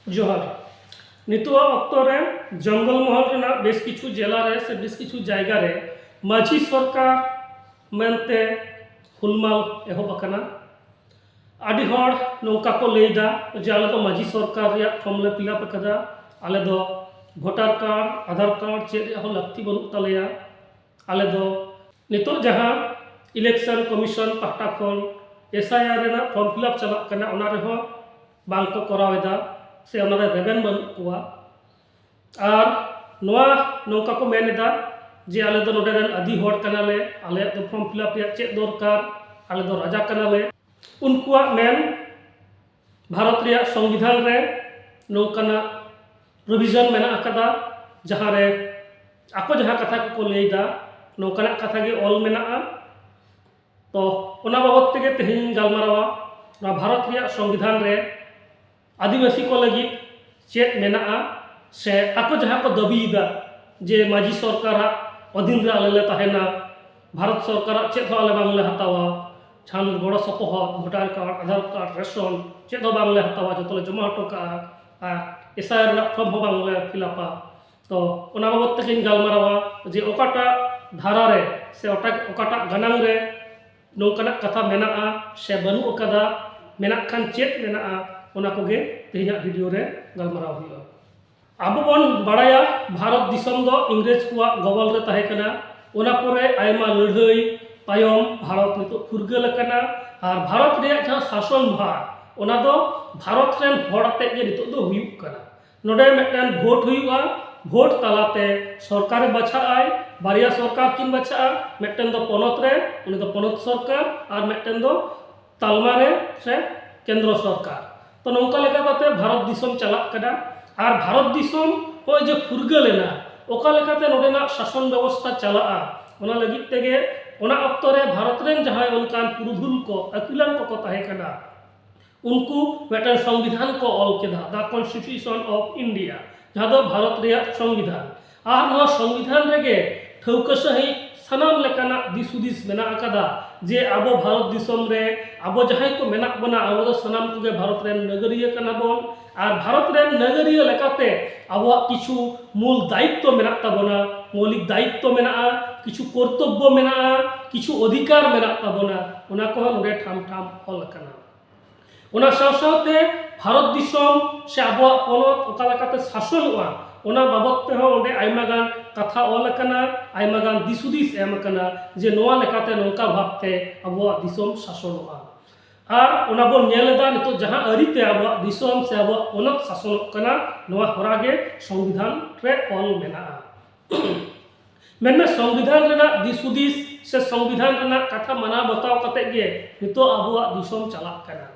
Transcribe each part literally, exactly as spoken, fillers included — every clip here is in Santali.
ᱡᱚᱦᱟᱨ᱾ ᱱᱤᱛᱚᱜᱟᱜ ᱚᱠᱛᱚ ᱨᱮ ᱡᱚᱝᱜᱚᱞ ᱢᱚᱦᱚᱞ ᱨᱮᱱᱟᱜ ᱵᱮᱥ ᱠᱤᱪᱷᱩ ᱡᱮᱞᱟ ᱨᱮ ᱥᱮ ᱵᱮᱥ ᱠᱤᱪᱷᱩ ᱡᱟᱭᱜᱟ ᱨᱮ ᱢᱟᱹᱡᱷᱤ ᱥᱚᱨᱠᱟᱨ ᱢᱮᱱᱛᱮ ᱦᱩᱞᱢᱟᱞ ᱮᱦᱚᱵ ᱟᱠᱟᱱᱟ᱾ ᱟᱹᱰᱤ ᱦᱚᱲ ᱱᱚᱝᱠᱟ ᱠᱚ ᱞᱟᱹᱭ ᱮᱫᱟ ᱡᱮ ᱟᱞᱮ ᱫᱚ ᱢᱟᱹᱡᱷᱤ ᱥᱚᱨᱠᱟᱨ ᱨᱮᱭᱟᱜ ᱯᱷᱚᱨᱢ ᱞᱮ ᱯᱷᱤᱞᱟᱯ ᱟᱠᱟᱫᱟ, ᱟᱞᱮ ᱫᱚ ᱵᱷᱳᱴᱟᱨ ᱠᱟᱨᱰ, ᱟᱫᱷᱟᱨ ᱠᱟᱨᱰ ᱪᱮᱫ ᱨᱮᱭᱟᱜ ᱦᱚᱸ ᱞᱟᱹᱠᱛᱤ ᱵᱟᱹᱱᱩᱜ ᱛᱟᱞᱮᱭᱟ, ᱟᱞᱮ ᱫᱚ ᱱᱤᱛᱚᱜ ᱡᱟᱦᱟᱸ ᱤᱞᱮᱠᱥᱚᱱ ᱠᱚᱢᱤᱥᱚᱱ ᱯᱟᱦᱴᱟ ᱠᱷᱚᱱ ᱮᱥ ᱟᱭ ᱟᱨ ᱨᱮᱱᱟᱜ ᱯᱷᱚᱨᱢ ᱯᱷᱤᱞᱟᱯ ᱪᱟᱞᱟᱜ ᱠᱟᱱᱟ, ᱚᱱᱟ ᱨᱮᱦᱚᱸ ᱵᱟᱝ ᱠᱚ ᱠᱚᱨᱟᱣ ᱮᱫᱟ ᱥᱮ ᱚᱱᱟᱨᱮ ᱨᱮᱵᱮᱱ ᱵᱟᱹᱱᱩᱜ ᱠᱚᱣᱟ᱾ ᱟᱨ ᱱᱚᱣᱟ ᱱᱚᱝᱠᱟ ᱠᱚ ᱢᱮᱱ ᱮᱫᱟ ᱡᱮ ᱟᱞᱮ ᱫᱚ ᱱᱚᱰᱮ ᱨᱮᱱ ᱟᱹᱫᱤ ᱦᱚᱲ ᱠᱟᱱᱟᱞᱮ, ᱟᱞᱮᱭᱟᱜ ᱫᱚ ᱯᱷᱚᱨᱢ ᱯᱷᱤᱞᱟᱯ ᱨᱮᱭᱟᱜ ᱪᱮᱫ ᱫᱚᱨᱠᱟᱨ, ᱟᱞᱮ ᱫᱚ ᱨᱟᱡᱟ ᱠᱟᱱᱟᱞᱮ᱾ ᱩᱱᱠᱩᱣᱟᱜ ᱢᱮᱱ, ᱵᱷᱟᱨᱚᱛ ᱨᱮᱭᱟᱜ ᱥᱚᱝᱵᱤᱫᱷᱟᱱ ᱨᱮ ᱱᱚᱝᱠᱟᱱᱟᱜ ᱯᱨᱚᱵᱷᱤᱡᱚᱱ ᱢᱮᱱᱟᱜ ᱟᱠᱟᱫᱟ, ᱡᱟᱦᱟᱸ ᱨᱮ ᱟᱠᱚ ᱡᱟᱦᱟᱸ ᱠᱟᱛᱷᱟ ᱠᱚᱠᱚ ᱞᱟᱹᱭ ᱮᱫᱟ, ᱱᱚᱝᱠᱟᱱᱟᱜ ᱠᱟᱛᱷᱟ ᱜᱮ ᱚᱞ ᱢᱮᱱᱟᱜᱼᱟ᱾ ᱛᱚ, ᱚᱱᱟ ᱵᱟᱵᱚᱫ ᱛᱮᱜᱮ ᱛᱮᱦᱮᱧ ᱤᱧ ᱜᱟᱞᱢᱟᱨᱟᱣᱟ᱾ ᱱᱚᱣᱟ ᱵᱷᱟᱨᱚᱛ ᱨᱮᱭᱟᱜ ᱥᱚᱝᱵᱤᱫᱷᱟᱱ ᱨᱮ ᱟᱹᱫᱤᱵᱟᱹᱥᱤ ᱠᱚ ᱞᱟᱹᱜᱤᱫ ᱪᱮᱫ ᱢᱮᱱᱟᱜᱼᱟ, ᱥᱮ ᱟᱠᱚ ᱡᱟᱦᱟᱸ ᱠᱚ ᱫᱟᱹᱵᱤᱭᱮᱫᱟ ᱡᱮ ᱢᱟᱹᱡᱷᱤ ᱥᱚᱨᱠᱟᱨᱟᱜ ᱚᱫᱷᱤᱱ ᱨᱮ ᱟᱞᱮ ᱞᱮ ᱛᱟᱦᱮᱱᱟ, ᱵᱷᱟᱨᱚᱛ ᱥᱚᱨᱠᱟᱨᱟᱜ ᱪᱮᱫ ᱦᱚᱸ ᱟᱞᱮ ᱵᱟᱝᱞᱮ ᱦᱟᱛᱟᱣᱟ, ᱡᱟᱦᱟᱱ ᱜᱚᱲᱚ ᱥᱚᱯᱚᱦᱚᱫ, voter card, Aadhaar card, ration, ᱪᱮᱫ ᱦᱚᱸ ᱵᱟᱝᱞᱮ ᱦᱟᱛᱟᱣᱟ, ᱡᱚᱛᱚ ᱞᱮ ᱡᱚᱢᱟ ᱦᱚᱴᱚ ᱠᱟᱜᱼᱟ, ᱟᱨ ᱮᱥ ᱟᱭ ᱟᱨ ᱨᱮᱱᱟᱜ ᱯᱷᱚᱨᱢ ᱦᱚᱸ ᱵᱟᱝᱞᱮ ᱯᱷᱤᱞᱟᱯᱟ᱾ ᱛᱚ, ᱚᱱᱟ ᱵᱟᱵᱚᱫ ᱛᱮᱜᱮᱧ ᱜᱟᱞᱢᱟᱨᱟᱣᱟ ᱡᱮ ᱚᱠᱟᱴᱟᱜ ᱫᱷᱟᱨᱟ ᱨᱮ ᱥᱮ ᱚᱴᱟ-, ᱚᱠᱟᱴᱟᱜ ᱜᱟᱱᱟᱝ ᱨᱮ ᱱᱚᱝᱠᱟᱱᱟᱜ ᱠᱟᱛᱷᱟ ᱢᱮᱱᱟᱜᱼᱟ ᱥᱮ ᱵᱟᱹᱱᱩᱜ ᱟᱠᱟᱫᱟ, ᱢᱮᱱᱟᱜ ᱠᱷᱟᱱ ᱪᱮᱫ ᱢᱮᱱᱟᱜᱼᱟ, ᱚᱱᱟ ᱠᱚᱜᱮ ᱛᱮᱦᱮᱧᱟᱜ ᱵᱷᱤᱰᱤᱭᱳ ᱨᱮ ᱜᱟᱞᱢᱟᱨᱟᱣ ᱦᱩᱭᱩᱜᱼᱟ᱾ ᱟᱵᱚ ᱵᱚᱱ ᱵᱟᱲᱟᱭᱟ, ᱵᱷᱟᱨᱚᱛ ᱫᱤᱥᱚᱢ ᱫᱚ ᱤᱝᱨᱮᱡᱽ ᱠᱚᱣᱟᱜ ᱜᱚᱵᱚᱞ ᱨᱮ ᱛᱟᱦᱮᱸ ᱠᱟᱱᱟ᱾ ᱚᱱᱟ ᱯᱚᱨᱮ ᱟᱭᱢᱟ ᱞᱟᱹᱲᱦᱟᱹᱭ ᱛᱟᱭᱚᱢ ᱵᱷᱟᱨᱚᱛ ᱱᱤᱛᱚᱜ ᱯᱷᱩᱨᱜᱟᱹᱞ ᱟᱠᱟᱱᱟ᱾ ᱟᱨ ᱵᱷᱟᱨᱚᱛ ᱨᱮᱭᱟᱜ ᱡᱟᱦᱟᱸ ᱥᱟᱥᱚᱱ ᱵᱷᱟᱨ, ᱚᱱᱟ ᱫᱚ ᱵᱷᱟᱨᱚᱛ ᱨᱮᱱ ᱦᱚᱲ ᱟᱛᱮᱫ ᱜᱮ ᱱᱤᱛᱚᱜ ᱫᱚ ᱦᱩᱭᱩᱜ ᱠᱟᱱᱟ᱾ ᱱᱚᱰᱮ ᱢᱤᱫᱴᱮᱱ ᱵᱷᱳᱴ ᱦᱩᱭᱩᱜᱼᱟ, ᱵᱷᱳᱴ ᱛᱟᱞᱟᱛᱮ ᱥᱚᱨᱠᱟᱨᱮ ᱵᱟᱪᱷᱟᱜᱼᱟᱭ, ᱵᱟᱨᱭᱟ ᱥᱚᱨᱠᱟᱨ ᱠᱤᱱ ᱵᱟᱪᱷᱟᱜᱼᱟ, ᱢᱤᱫᱴᱮᱱ ᱫᱚ ᱯᱚᱱᱚᱛ ᱨᱮ, ᱩᱱᱤ ᱫᱚ ᱯᱚᱱᱚᱛ ᱥᱚᱨᱠᱟᱨ, ᱟᱨ ᱢᱤᱫᱴᱮᱱ ᱫᱚ ᱛᱟᱞᱢᱟ ᱨᱮ ᱥᱮ ᱠᱮᱱᱫᱨᱚ ᱥᱚᱨᱠᱟᱨ᱾ ᱛᱚ, ᱱᱚᱝᱠᱟ ᱞᱮᱠᱟ ᱠᱟᱛᱮ ᱵᱷᱟᱨᱚᱛ ᱫᱤᱥᱚᱢ ᱪᱟᱞᱟᱜ ᱠᱟᱱᱟ᱾ ᱟᱨ ᱵᱷᱟᱨᱚᱛ ᱫᱤᱥᱚᱢ ᱱᱚᱜᱼᱚᱭ ᱡᱮ ᱯᱷᱩᱨᱜᱟᱹᱞ ᱮᱱᱟ, ᱚᱠᱟ ᱞᱮᱠᱟᱛᱮ ᱱᱚᱰᱮᱱᱟᱜ ᱥᱟᱥᱚᱱ ᱵᱮᱵᱚᱥᱛᱷᱟ ᱪᱟᱞᱟᱜᱼᱟ, ᱚᱱᱟ ᱞᱟᱹᱜᱤᱫ ᱛᱮᱜᱮ ᱚᱱᱟ ᱚᱠᱛᱚ ᱨᱮ ᱵᱷᱟᱨᱚᱛ ᱨᱮᱱ ᱡᱟᱦᱟᱸᱭ ᱚᱱᱠᱟᱱ ᱯᱩᱨᱩᱫᱷᱩᱞ ᱠᱚ, ᱟᱹᱠᱤᱞᱟᱱ ᱠᱚᱠᱚ ᱛᱟᱦᱮᱸ ᱠᱟᱱᱟ, ᱩᱱᱠᱩ ᱢᱤᱫᱴᱮᱱ ᱥᱚᱝᱵᱤᱫᱷᱟᱱ ᱠᱚ ᱚᱞ ᱠᱮᱫᱟ, The Constitution of India, ᱡᱟᱦᱟᱸ ᱫᱚ ᱵᱷᱟᱨᱚᱛ ᱨᱮᱭᱟᱜ ᱥᱚᱝᱵᱤᱫᱷᱟᱱ᱾ ᱟᱨ ᱱᱚᱣᱟ ᱥᱚᱝᱵᱤᱫᱷᱟᱱ ᱨᱮᱜᱮ ᱴᱷᱟᱹᱣᱠᱟᱹ ᱥᱟᱺᱦᱤᱡ ᱥᱟᱱᱟᱢ ᱞᱮᱠᱟᱱᱟᱜ ᱫᱤᱥ ᱦᱩᱫᱤᱥ ᱢᱮᱱᱟᱜ ᱟᱠᱟᱫᱟ ᱡᱮ ᱟᱵᱚ ᱵᱷᱟᱨᱚᱛ ᱫᱤᱥᱚᱢ ᱨᱮ ᱟᱵᱚ ᱡᱟᱦᱟᱸᱭ ᱠᱚ ᱢᱮᱱᱟᱜ ᱵᱚᱱᱟ, ᱟᱵᱚ ᱫᱚ ᱥᱟᱱᱟᱢ ᱠᱚᱜᱮ ᱵᱷᱟᱨᱚᱛ ᱨᱮᱱ ᱱᱟᱜᱟᱹᱨᱤᱭᱟᱹ ᱠᱟᱱᱟ ᱵᱚᱱ᱾ ᱟᱨ ᱵᱷᱟᱨᱚᱛ ᱨᱮᱱ ᱱᱟᱜᱟᱹᱨᱤᱭᱟᱹ ᱞᱮᱠᱟᱛᱮ ᱟᱵᱚᱣᱟᱜ ᱠᱤᱪᱷᱩ ᱢᱩᱞ ᱫᱟᱭᱤᱛᱛᱚ ᱢᱮᱱᱟᱜ ᱛᱟᱵᱚᱱᱟ, ᱢᱳᱣᱞᱤᱠ ᱫᱟᱭᱤᱛᱛᱚ ᱢᱮᱱᱟᱜᱼᱟ, ᱠᱤᱪᱷᱩ ᱠᱚᱨᱛᱚᱵᱵᱚ ᱢᱮᱱᱟᱜᱼᱟ, ᱠᱤᱪᱷᱩ ᱚᱫᱷᱤᱠᱟᱨ ᱢᱮᱱᱟᱜ ᱛᱟᱵᱚᱱᱟ᱾ ᱚᱱᱟ ᱠᱚᱦᱚᱸ ᱱᱚᱰᱮ ᱴᱷᱟᱢ ᱴᱷᱟᱢ ᱚᱞ ᱟᱠᱟᱱᱟ᱾ ᱚᱱᱟ ᱥᱟᱶ ᱥᱟᱶᱛᱮ ᱵᱷᱟᱨᱚᱛ ᱫᱤᱥᱚᱢ ᱥᱮ ᱟᱵᱚᱣᱟᱜ ᱯᱚᱱᱚᱛ ᱚᱠᱟ ᱞᱮᱠᱟᱛᱮ ᱥᱟᱥᱚᱱᱚᱜᱼᱟ, ᱚᱱᱟ ᱵᱟᱵᱚᱫ ᱛᱮᱦᱚᱸ ᱚᱸᱰᱮ ᱟᱭᱢᱟ ᱜᱟᱱ ᱠᱟᱛᱷᱟ ᱚᱞ ᱟᱠᱟᱱᱟ, ᱟᱭᱢᱟ ᱜᱟᱱ ᱫᱤᱥ ᱦᱩᱫᱤᱥ ᱮᱢ ᱟᱠᱟᱱᱟ ᱡᱮ ᱱᱚᱣᱟ ᱞᱮᱠᱟᱛᱮ ᱱᱚᱝᱠᱟ ᱵᱷᱟᱵᱛᱮ ᱟᱵᱚᱣᱟᱜ ᱫᱤᱥᱚᱢ ᱥᱟᱥᱚᱱᱚᱜᱼᱟ᱾ ᱟᱨ ᱚᱱᱟ ᱵᱚᱱ ᱧᱮᱞ ᱮᱫᱟ ᱱᱤᱛᱚᱜ ᱡᱟᱦᱟᱸ ᱟᱹᱨᱤᱛᱮ ᱟᱵᱚᱣᱟᱜ ᱫᱤᱥᱚᱢ ᱥᱮ ᱟᱵᱚᱣᱟᱜ ᱯᱚᱱᱚᱛ ᱥᱟᱥᱚᱱᱚᱜ ᱠᱟᱱᱟ, ᱱᱚᱣᱟ ᱦᱚᱨᱟ ᱜᱮ ᱥᱚᱝᱵᱤᱫᱷᱟᱱ ᱨᱮ ᱚᱞ ᱢᱮᱱᱟᱜᱼᱟ᱾ ᱢᱮᱱᱢᱮ ᱥᱚᱝᱵᱤᱫᱷᱟᱱ ᱨᱮᱱᱟᱜ ᱫᱤᱥ ᱦᱩᱫᱤᱥ ᱥᱮ ᱥᱚᱝᱵᱤᱫᱷᱟᱱ ᱨᱮᱱᱟᱜ ᱠᱟᱛᱷᱟ ᱢᱟᱱᱟᱣ ᱵᱟᱛᱟᱣ ᱠᱟᱛᱮ ᱜᱮ ᱱᱤᱛᱚᱜ ᱟᱵᱚᱣᱟᱜ ᱫᱤᱥᱚᱢ ᱪᱟᱞᱟᱜ ᱠᱟᱱᱟ᱾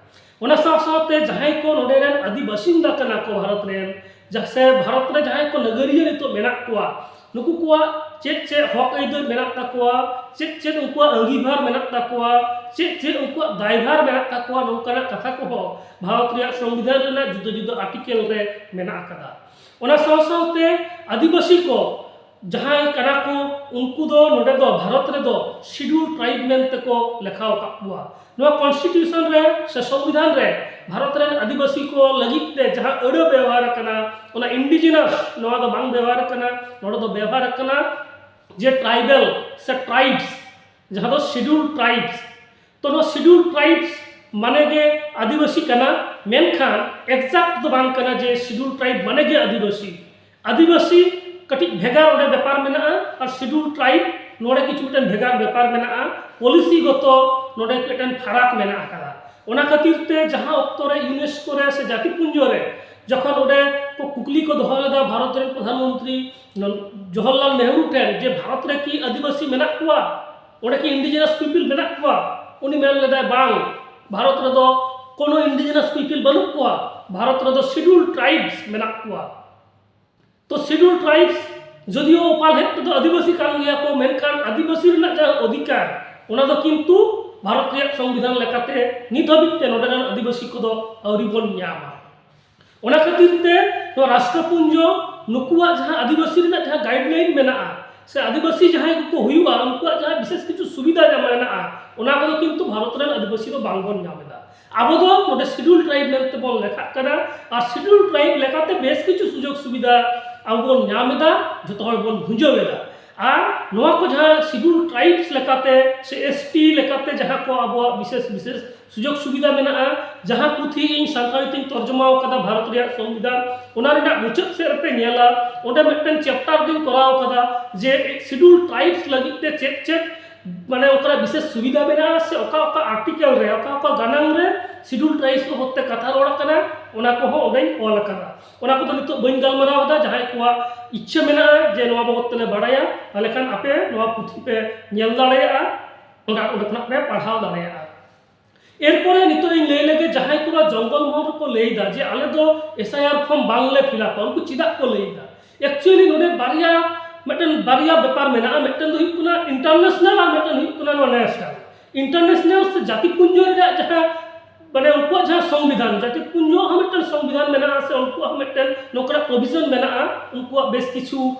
ᱚᱱᱟ ᱥᱟᱶ ᱥᱟᱶᱛᱮ ᱡᱟᱦᱟᱸᱭ ᱠᱚ ᱱᱚᱰᱮ ᱨᱮᱱ ᱟᱹᱫᱤ ᱵᱟᱥᱤᱱᱫᱟ ᱠᱟᱱᱟ ᱠᱚ ᱵᱷᱟᱨᱚᱛ ᱨᱮᱱ, ᱡᱟ-, ᱥᱮ ᱵᱷᱟᱨᱚᱛ ᱨᱮ ᱡᱟᱦᱟᱸᱭ ᱠᱚ ᱱᱟᱜᱟᱹᱨᱤᱭᱟᱹ ᱱᱤᱛᱚᱜ ᱢᱮᱱᱟᱜ ᱠᱚᱣᱟ, ᱱᱩᱠᱩ ᱠᱚᱣᱟᱜ ᱪᱮᱫ ᱪᱮᱫ ᱦᱚᱠ ᱟᱹᱭᱫᱟᱹᱨ ᱢᱮᱱᱟᱜ ᱛᱟᱠᱚᱣᱟ, ᱪᱮᱫ ᱪᱮᱫ ᱩᱱᱠᱩᱣᱟᱜ ᱟᱹᱜᱤᱵᱷᱟᱨ ᱢᱮᱱᱟᱜ ᱛᱟᱠᱚᱣᱟ, ᱪᱮᱫ ᱪᱮᱫ ᱩᱱᱠᱩᱣᱟᱜ ᱫᱟᱭᱵᱷᱟᱨ ᱢᱮᱱᱟᱜ ᱛᱟᱠᱚᱣᱟ, ᱱᱚᱝᱠᱟᱱᱟᱜ ᱠᱟᱛᱷᱟ ᱠᱚᱦᱚᱸ ᱵᱷᱟᱨᱚᱛ ᱨᱮᱭᱟᱜ ᱥᱚᱝᱵᱤᱫᱷᱟᱱ ᱨᱮᱱᱟᱜ ᱡᱩᱫᱟᱹ ᱡᱩᱫᱟᱹ ᱟᱨᱴᱤᱠᱮᱞ ᱨᱮ ᱢᱮᱱᱟᱜ ᱟᱠᱟᱫᱟ᱾ ᱚᱱᱟ ᱥᱟᱶ ᱥᱟᱶᱛᱮ ᱟᱹᱫᱤᱵᱟᱹᱥᱤ ᱠᱚ ᱡᱟᱦᱟᱸᱭ ᱠᱟᱱᱟ ᱠᱚ, ᱩᱱᱠᱩ ᱫᱚ ᱱᱚᱰᱮ ᱫᱚ ᱵᱷᱟᱨᱚᱛ ᱨᱮᱫᱚ ᱥᱤᱰᱩᱞ ᱴᱨᱟᱭᱤᱵᱽ ᱢᱮᱱᱛᱮ ᱠᱚ ᱞᱮᱠᱷᱟ ᱟᱠᱟᱫ ᱠᱚᱣᱟ᱾ ᱱᱚᱣᱟ ᱠᱚᱱᱥᱴᱤᱴᱤᱭᱩᱥᱚᱱ ᱨᱮ ᱥᱮ ᱥᱚᱝᱵᱤᱫᱷᱟᱱ ᱨᱮ ᱵᱷᱟᱨᱚᱛ ᱨᱮᱱ ᱟᱹᱫᱤᱵᱟᱹᱥᱤ ᱠᱚ ᱞᱟᱹᱜᱤᱫ ᱛᱮ ᱡᱟᱦᱟᱸ ᱟᱹᱲᱟᱹ ᱵᱮᱣᱦᱟᱨ ᱟᱠᱟᱱᱟ, ᱚᱱᱟ ᱤᱱᱰᱤᱡᱤᱱᱟᱥ ᱱᱚᱣᱟ ᱫᱚ ᱵᱟᱝ ᱵᱮᱣᱦᱟᱨ ᱟᱠᱟᱱᱟ᱾ ᱱᱚᱰᱮ ᱫᱚ ᱵᱮᱣᱦᱟᱨ ᱟᱠᱟᱱᱟ ᱡᱮ ᱴᱨᱟᱭᱵᱮᱞ ᱥᱮ ᱴᱨᱟᱭᱤᱵᱽᱥ, ᱡᱟᱦᱟᱸ ᱫᱚ ᱥᱤᱰᱩᱞ ᱴᱨᱟᱭᱤᱵᱽᱥ᱾ ᱛᱚ ᱱᱚᱣᱟ ᱥᱤᱰᱩᱞ ᱴᱨᱟᱭᱤᱵᱽᱥ ᱢᱟᱱᱮ ᱜᱮ ᱟᱹᱫᱤᱵᱟᱹᱥᱤ ᱠᱟᱱᱟ, ᱢᱮᱱᱠᱷᱟᱱ ᱮᱠᱡᱟᱠᱴ ᱫᱚ ᱵᱟᱝ ᱠᱟᱱᱟ ᱡᱮ ᱥᱤᱰᱩᱞ ᱴᱨᱟᱭᱤᱵᱽ ᱢᱟᱱᱮ ᱜᱮ ᱟᱹᱫᱤᱵᱟᱹᱥᱤ᱾ ᱟᱹᱫᱤᱵᱟᱹᱥᱤ ᱠᱟᱹᱴᱤᱡ ᱵᱷᱮᱜᱟᱨ ᱚᱸᱰᱮ ᱵᱮᱯᱟᱨ ᱢᱮᱱᱟᱜᱼᱟ, ᱟᱨ ᱥᱤᱰᱩᱞ ᱴᱨᱟᱭᱤᱵᱽ ᱱᱚᱰᱮ ᱠᱤᱪᱷᱩ ᱢᱤᱫᱴᱮᱱ ᱵᱷᱮᱜᱟᱨ ᱵᱮᱯᱟᱨ ᱢᱮᱱᱟᱜᱼᱟ, ᱯᱚᱞᱤᱥᱤ ᱜᱚᱛᱚ ᱱᱚᱰᱮ ᱢᱤᱫᱴᱮᱱ ᱯᱷᱟᱨᱟᱠ ᱢᱮᱱᱟᱜ ᱟᱠᱟᱫᱟ᱾ ᱚᱱᱟ ᱠᱷᱟᱹᱛᱤᱨ ᱛᱮ ᱡᱟᱦᱟᱸ ᱚᱠᱛᱚ ᱨᱮ ᱤᱭᱩᱱᱮᱥᱠᱳ ᱨᱮ ᱥᱮ ᱡᱟᱹᱛᱤ ᱯᱩᱧᱡᱚ ᱨᱮ ᱡᱚᱠᱷᱚᱱ ᱚᱸᱰᱮ ᱠᱚ ᱠᱩᱠᱞᱤ ᱠᱚ ᱫᱚᱦᱚ ᱞᱮᱫᱟ ᱵᱷᱟᱨᱚᱛ ᱨᱮᱱ ᱯᱨᱚᱫᱷᱟᱱ ᱢᱚᱱᱛᱨᱤ ᱡᱚᱣᱦᱚᱨᱞᱟᱞ ᱱᱮᱦᱨᱩ ᱴᱷᱮᱱ ᱡᱮ ᱵᱷᱟᱨᱚᱛ ᱨᱮ ᱠᱤ ᱟᱹᱫᱤᱵᱟᱹᱥᱤ ᱢᱮᱱᱟᱜ ᱠᱚᱣᱟ, ᱚᱸᱰᱮ ᱠᱤ ᱤᱱᱰᱤᱡᱤᱱᱟᱥ ᱯᱤᱯᱤᱞ ᱢᱮᱱᱟᱜ ᱠᱚᱣᱟ? ᱩᱱᱤ ᱢᱮᱱ ᱞᱮᱫᱟᱭ, "ᱵᱟᱝ, ᱵᱷᱟᱨᱚᱛ ᱨᱮᱫᱚ ᱠᱳᱱᱳ ᱤᱱᱰᱤᱡᱤᱱᱟᱥ ᱯᱤᱯᱤᱞ ᱵᱟᱹᱱᱩᱜ ᱠᱚᱣᱟ, ᱵᱷᱟᱨᱚᱛ ᱨᱮᱫᱚ ᱥᱤᱰᱩᱞ ᱴᱨᱟᱭᱤᱵᱽᱥ ᱢᱮᱱᱟᱜ ᱠᱚᱣᱟ᱾" ᱛᱚ ᱥᱤᱰᱩᱞ ᱴᱨᱟᱭᱤᱵᱽᱥ ᱡᱚᱫᱤᱭᱳ ᱚᱯᱟᱞᱦᱮᱫ ᱛᱮᱫᱚ ᱟᱹᱫᱤᱵᱟᱹᱥᱤ ᱠᱟᱱ ᱜᱮᱭᱟ ᱠᱚ, ᱢᱮᱱᱠᱷᱟᱱ ᱟᱹᱫᱤᱵᱟᱹᱥᱤ ᱨᱮᱱᱟᱜ ᱡᱟᱦᱟᱸ ᱚᱫᱷᱤᱠᱟᱨ, ᱚᱱᱟ ᱫᱚ ᱠᱤᱱᱛᱩ ᱵᱷᱟᱨᱚᱛ ᱨᱮᱭᱟᱜ ᱥᱚᱝᱵᱤᱫᱷᱟᱱ ᱞᱮᱠᱟᱛᱮ ᱱᱤᱛ ᱦᱟᱹᱵᱤᱡ ᱛᱮ ᱱᱚᱰᱮ ᱨᱮᱱ ᱟᱹᱫᱤᱵᱟᱹᱥᱤ ᱠᱚᱫᱚ ᱟᱹᱣᱨᱤ ᱵᱚᱱ ᱧᱟᱢᱟ᱾ ᱚᱱᱟ ᱠᱷᱟᱹᱛᱤᱨ ᱛᱮ ᱱᱚᱣᱟ ᱨᱟᱥᱴᱨᱚᱯᱩᱧᱡᱚ ᱱᱩᱠᱩᱣᱟᱜ ᱡᱟᱦᱟᱸ ᱟᱹᱫᱤᱵᱟᱹᱥᱤ ᱨᱮᱱᱟᱜ ᱡᱟᱦᱟᱸ ᱜᱟᱭᱤᱰᱞᱟᱭᱤᱱ ᱢᱮᱱᱟᱜᱼᱟ, ᱥᱮ ᱟᱹᱫᱤᱵᱟᱹᱥᱤ ᱡᱟᱦᱟᱸᱭ ᱠᱚᱠᱚ ᱦᱩᱭᱩᱜᱼᱟ, ᱩᱱᱠᱩᱣᱟᱜ ᱡᱟᱦᱟᱸ ᱵᱤᱥᱮᱥ ᱠᱤᱪᱷᱩ ᱥᱩᱵᱤᱫᱷᱟ ᱡᱟᱦᱟᱸ ᱢᱮᱱᱟᱜᱼᱟ, ᱚᱱᱟ ᱠᱚᱫᱚ ᱠᱤᱱᱛᱩ ᱵᱷᱟᱨᱚᱛ ᱨᱮᱱ ᱟᱹᱫᱤᱵᱟᱹᱥᱤ ᱫᱚ ᱵᱟᱝ ᱵᱚᱱ ᱧᱟᱢ ᱮᱫᱟ᱾ ᱟᱵᱚ ᱫᱚ ᱱᱚᱰᱮ ᱥᱤᱰᱩᱞ ᱴᱨᱟᱭᱤᱵᱽ ᱢᱮᱱᱛᱮ ᱵᱚᱱ ᱞᱮᱠᱷᱟᱜ ᱠᱟᱱᱟ, ᱟᱨ ᱥᱤᱰᱩᱞ ᱴᱨᱟᱭᱤᱵᱽ ᱞᱮᱠᱟᱛᱮ ᱵᱮᱥ ᱠᱤᱪᱷᱩ ᱥᱩᱡᱳᱜᱽ ᱥᱩᱵᱤᱫᱷᱟ ᱟᱵᱚ ᱵᱚᱱ ᱧᱟᱢ ᱮᱫᱟ, ᱡᱚᱛᱚ ᱦᱚᱲ ᱵᱚᱱ ᱵᱷᱩᱸᱡᱟᱹᱣ ᱮᱫᱟ᱾ ᱟᱨ ᱱᱚᱣᱟ ᱠᱚ ᱡᱟᱦᱟᱸ ᱥᱤᱰᱩᱞ ᱴᱨᱟᱭᱤᱵᱽᱥ ᱞᱮᱠᱟᱛᱮ ᱥᱮ ᱮᱥ ᱴᱤ ᱞᱮᱠᱟᱛᱮ ᱡᱟᱦᱟᱸ ᱠᱚ ᱟᱵᱚᱣᱟᱜ ᱵᱤᱥᱮᱥ ᱵᱤᱥᱮᱥ ᱥᱩᱡᱳᱜᱽ ᱥᱩᱵᱤᱫᱷᱟ ᱢᱮᱱᱟᱜᱼᱟ, ᱡᱟᱦᱟᱸ ᱯᱩᱛᱷᱤ ᱤᱧ ᱥᱟᱱᱛᱟᱲᱤ ᱛᱤᱧ ᱛᱚᱨᱡᱚᱢᱟ ᱟᱠᱟᱫᱟ ᱵᱷᱟᱨᱚᱛ ᱨᱮᱭᱟᱜ ᱥᱚᱝᱵᱤᱫᱷᱟᱱ, ᱚᱱᱟ ᱨᱮᱱᱟᱜ ᱢᱩᱪᱟᱹᱫ ᱥᱮᱫ ᱨᱮᱯᱮ ᱧᱮᱞᱟ, ᱚᱸᱰᱮ ᱢᱤᱫᱴᱮᱱ ᱪᱮᱯᱴᱟᱨ ᱜᱤᱧ ᱠᱚᱨᱟᱣ ᱟᱠᱟᱫᱟ ᱡᱮ ᱥᱤᱰᱩᱞ ᱴᱨᱟᱭᱤᱵᱽᱥ ᱞᱟᱹᱜᱤᱫ ᱛᱮ ᱪᱮᱫ ᱪᱮᱫ ᱢᱟᱱᱮ ᱚᱱᱠᱟᱱᱟᱜ ᱵᱤᱥᱮᱥ ᱥᱩᱵᱤᱫᱷᱟ ᱢᱮᱱᱟᱜᱼᱟ ᱥᱮ ᱚᱠᱟ ᱚᱠᱟ ᱟᱨᱴᱤᱠᱮᱞ ᱨᱮ, ᱚᱠᱟ ᱚᱠᱟ ᱜᱟᱱᱟᱝ ᱨᱮ ᱥᱤᱰᱩᱞ ᱴᱨᱟᱭᱤᱵᱽᱥ ᱵᱟᱵᱚᱫ ᱛᱮ ᱠᱟᱛᱷᱟ ᱨᱚᱲ ᱟᱠᱟᱱᱟ, ᱚᱱᱟ ᱠᱚᱦᱚᱸ ᱚᱸᱰᱮᱧ ᱚᱞ ᱟᱠᱟᱫᱟ᱾ ᱚᱱᱟ ᱠᱚᱫᱚ ᱱᱤᱛᱚᱜ ᱵᱟᱹᱧ ᱜᱟᱞᱢᱟᱨᱟᱣ ᱮᱫᱟ᱾ ᱡᱟᱦᱟᱸᱭ ᱠᱚᱣᱟᱜ ᱤᱪᱪᱷᱟᱹ ᱢᱮᱱᱟᱜᱼᱟ ᱡᱮ ᱱᱚᱣᱟ ᱵᱟᱵᱚᱫ ᱛᱮᱞᱮ ᱵᱟᱲᱟᱭᱟ, ᱛᱟᱦᱚᱞᱮ ᱠᱷᱟᱱ ᱟᱯᱮ ᱱᱚᱣᱟ ᱯᱩᱛᱷᱤ ᱯᱮ ᱧᱮᱞ ᱫᱟᱲᱮᱭᱟᱜᱼᱟ, ᱚᱸᱰᱮ ᱚᱸᱰᱮ ᱠᱷᱚᱱᱟᱜ ᱯᱮ ᱯᱟᱲᱦᱟᱣ ᱫᱟᱲᱮᱭᱟᱜᱼᱟ᱾ ᱮᱨᱯᱚᱨᱮ ᱱᱤᱛᱚᱜ ᱤᱧ ᱞᱟᱹᱭ ᱞᱮᱜᱮ, ᱡᱟᱦᱟᱸᱭ ᱠᱚ ᱱᱚᱣᱟ ᱡᱚᱝᱜᱚᱞ ᱢᱚᱦᱚᱞ ᱨᱮᱠᱚ ᱞᱟᱹᱭ ᱮᱫᱟ ᱡᱮ ᱟᱞᱮ ᱫᱚ ᱮᱥ ᱟᱭ ᱟᱨ ᱯᱷᱚᱨᱢ ᱵᱟᱝᱞᱮ ᱯᱷᱤᱞᱟᱯᱟ, ᱩᱱᱠᱩ ᱪᱮᱫᱟᱜ ᱠᱚ ᱞᱟᱹᱭ ᱮᱫᱟ? ᱮᱠᱪᱩᱭᱮᱞᱤ ᱱᱚᱰᱮ ᱵᱟᱨᱭᱟ, ᱢᱤᱫᱴᱮᱱ ᱵᱟᱨᱭᱟ ᱵᱮᱯᱟᱨ ᱢᱮᱱᱟᱜᱼᱟ, ᱢᱤᱫᱴᱮᱱ ᱫᱚ ᱦᱩᱭᱩᱜ ᱠᱟᱱᱟ ᱤᱱᱴᱟᱨᱱᱮᱥᱱᱟᱞ ᱟᱨ ᱢᱤᱫᱴᱮᱱ ᱦᱩᱭᱩᱜ ᱠᱟᱱᱟ ᱱᱚᱣᱟ ᱱᱮᱥᱱᱟᱞ᱾ ᱤᱱᱴᱟᱨᱱᱮᱥᱱᱟᱞ ᱥᱮ ᱡᱟᱹᱛᱤ ᱯᱩᱧᱡᱚ ᱨᱮᱭᱟᱜ ᱡᱟᱦᱟᱸ ᱢᱟᱱᱮ ᱩᱱᱠᱩᱣᱟᱜ ᱡᱟᱦᱟᱸ ᱥᱚᱝᱵᱤᱫᱷᱟᱱ, ᱡᱟᱹᱛᱤ ᱯᱩᱧᱡᱚᱣᱟᱜ ᱦᱚᱸ ᱢᱤᱫᱴᱮᱱ ᱥᱚᱝᱵᱤᱫᱷᱟᱱ ᱢᱮᱱᱟᱜᱼᱟ ᱥᱮ ᱩᱱᱠᱩᱣᱟᱜ ᱦᱚᱸ ᱢᱤᱫᱴᱮᱱ ᱱᱚᱝᱠᱟᱱᱟᱜ ᱯᱨᱚᱵᱷᱤᱡᱚᱱ ᱢᱮᱱᱟᱜᱼᱟ, ᱩᱱᱠᱩᱣᱟᱜ ᱵᱮᱥ ᱠᱤᱪᱷᱩ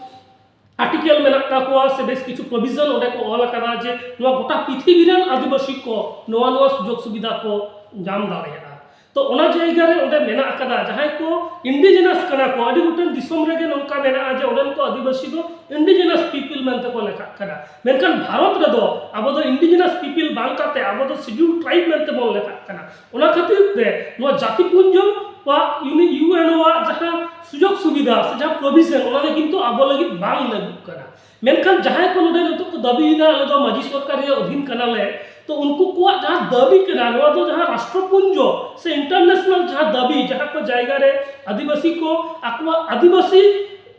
ᱟᱨᱴᱤᱠᱮᱞ ᱢᱮᱱᱟᱜ ᱛᱟᱠᱚᱣᱟ ᱥᱮ ᱵᱮᱥ ᱠᱤᱪᱷᱩ ᱯᱨᱚᱵᱷᱤᱡᱚᱱ ᱚᱸᱰᱮ ᱠᱚ ᱚᱞ ᱟᱠᱟᱫᱟ ᱡᱮ ᱱᱚᱣᱟ ᱜᱚᱴᱟ ᱯᱨᱤᱛᱷᱤᱵᱤ ᱨᱮᱱ ᱟᱹᱫᱤᱵᱟᱹᱥᱤ ᱠᱚ ᱱᱚᱣᱟ ᱱᱚᱣᱟ ᱥᱩᱡᱳᱜᱽ ᱥᱩᱵᱤᱫᱷᱟ ᱠᱚ ᱧᱟᱢ ᱫᱟᱲᱮᱭᱟᱜᱼᱟ᱾ ᱛᱚ ᱚᱱᱟ ᱡᱟᱭᱜᱟ ᱨᱮ ᱚᱸᱰᱮ ᱢᱮᱱᱟᱜ ᱟᱠᱟᱫᱟ, ᱡᱟᱦᱟᱸᱭ ᱠᱚ ᱤᱱᱰᱤᱡᱮᱱᱟᱥ ᱠᱟᱱᱟ ᱠᱚ, ᱟᱹᱰᱤ ᱜᱚᱴᱮᱱ ᱫᱤᱥᱚᱢ ᱨᱮᱜᱮ ᱱᱚᱝᱠᱟ ᱢᱮᱱᱟᱜᱼᱟ ᱡᱮ ᱚᱸᱰᱮᱱ ᱠᱚ ᱟᱹᱫᱤᱵᱟᱹᱥᱤ ᱫᱚ ᱤᱱᱰᱤᱡᱮᱱᱟᱥ ᱯᱤᱯᱤᱞ ᱢᱮᱱᱛᱮ ᱠᱚ ᱞᱮᱠᱷᱟᱜ ᱠᱟᱱᱟ᱾ ᱢᱮᱱᱠᱷᱟᱱ ᱵᱷᱟᱨᱚᱛ ᱨᱮᱫᱚ ᱟᱵᱚ ᱫᱚ ᱤᱱᱰᱤᱡᱮᱱᱟᱥ ᱯᱤᱯᱤᱞ ᱵᱟᱝ ᱠᱟᱛᱮ ᱟᱵᱚ ᱫᱚ ᱥᱤᱰᱩᱞ ᱴᱨᱟᱭᱤᱵᱽ ᱢᱮᱱᱛᱮ ᱵᱚᱱ ᱞᱮᱠᱷᱟᱜ ᱠᱟᱱᱟ᱾ ᱚᱱᱟ ᱠᱷᱟᱹᱛᱤᱨ ᱛᱮ ᱱᱚᱣᱟ ᱡᱟᱹᱛᱤ ᱯᱩᱧᱡᱚ ᱣᱟᱜ ᱤᱭᱩᱱᱤ-, ᱤᱭᱩ ᱮᱱ ᱳ ᱣᱟᱜ ᱡᱟᱦᱟᱸ ᱥᱩᱡᱳᱜᱽ ᱥᱩᱵᱤᱫᱷᱟ ᱥᱮ ᱡᱟᱦᱟᱸ ᱯᱨᱚᱵᱷᱤᱡᱚᱱ, ᱚᱱᱟ ᱫᱚ ᱠᱤᱱᱛᱩ ᱟᱵᱚ ᱞᱟᱹᱜᱤᱫ ᱵᱟᱝ ᱞᱟᱹᱜᱩᱜ ᱠᱟᱱᱟ᱾ ᱢᱮᱱᱠᱷᱟᱱ ᱡᱟᱦᱟᱸᱭ ᱠᱚ ᱱᱚᱰᱮ ᱱᱤᱛᱚᱜ ᱠᱚ ᱫᱟᱹᱵᱤᱭᱮᱫᱟ, "ᱟᱞᱮ ᱫᱚ ᱢᱟᱹᱡᱷᱤ ᱥᱚᱨᱠᱟᱨ ᱨᱮᱭᱟᱜ ᱚᱫᱷᱤᱱ ᱠᱟᱱᱟᱞᱮ", ᱛᱚ ᱩᱱᱠᱩ ᱠᱚᱣᱟᱜ ᱡᱟᱦᱟᱸ ᱫᱟᱹᱵᱤ ᱠᱟᱱᱟ, ᱱᱚᱣᱟ ᱫᱚ ᱡᱟᱦᱟᱸ ᱨᱟᱥᱴᱨᱚᱯᱩᱧᱡᱚ ᱥᱮ ᱤᱱᱴᱟᱨᱱᱮᱥᱱᱟᱞ ᱡᱟᱦᱟᱸ ᱫᱟᱹᱵᱤ, ᱡᱟᱦᱟᱸ ᱠᱚ ᱡᱟᱭᱜᱟ ᱨᱮ ᱟᱹᱫᱤᱵᱟᱹᱥᱤ ᱠᱚ ᱟᱠᱚᱣᱟᱜ ᱟᱹᱫᱤᱵᱟᱹᱥᱤ